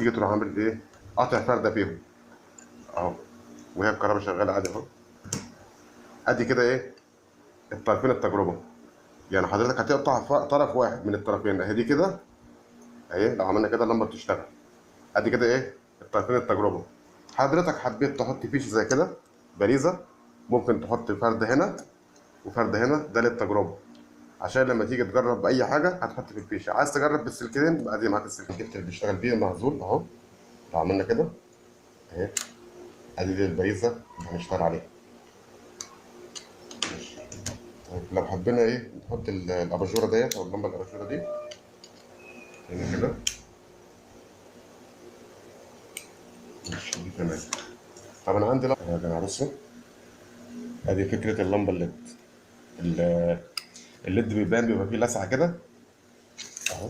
تيجي تروح عامل ايه؟ قاطع فرده فيهم اهو، وهي الكهرباء شغالة عادي اهو. ادي كده ايه؟ الطرفين التجربة. يعني حضرتك هتقطع طرف واحد من الطرفين، اهي دي كده اهي، لو عملنا كده اللمبة بتشتغل. ادي كده ايه؟ الطرفين التجربة. حضرتك حبيت تحط فيش زي كده باريزه، ممكن تحط فرد هنا وفرد هنا، ده للتجربه، عشان لما تيجي تجرب اي حاجة هتحط في الفيشه. عايز تجرب بالسلكتين، ادي معاك السلكتين اللي بيشتغل بيه المعزول اهو. لو عملنا كده اهي، ادي دي البريزه اللي هنشتغل عليها. ماشي. طيب لو حبينا ايه نحط الاباجوره ديت او اللمبة الاباجوره دي هنا كده، ماشي دي تمام. طب انا عندي لمبة يا جماعة، بصوا ادي فكرة اللمبة ال LED. ال LED بيبان بيبقى فيه لسعه كده اهو.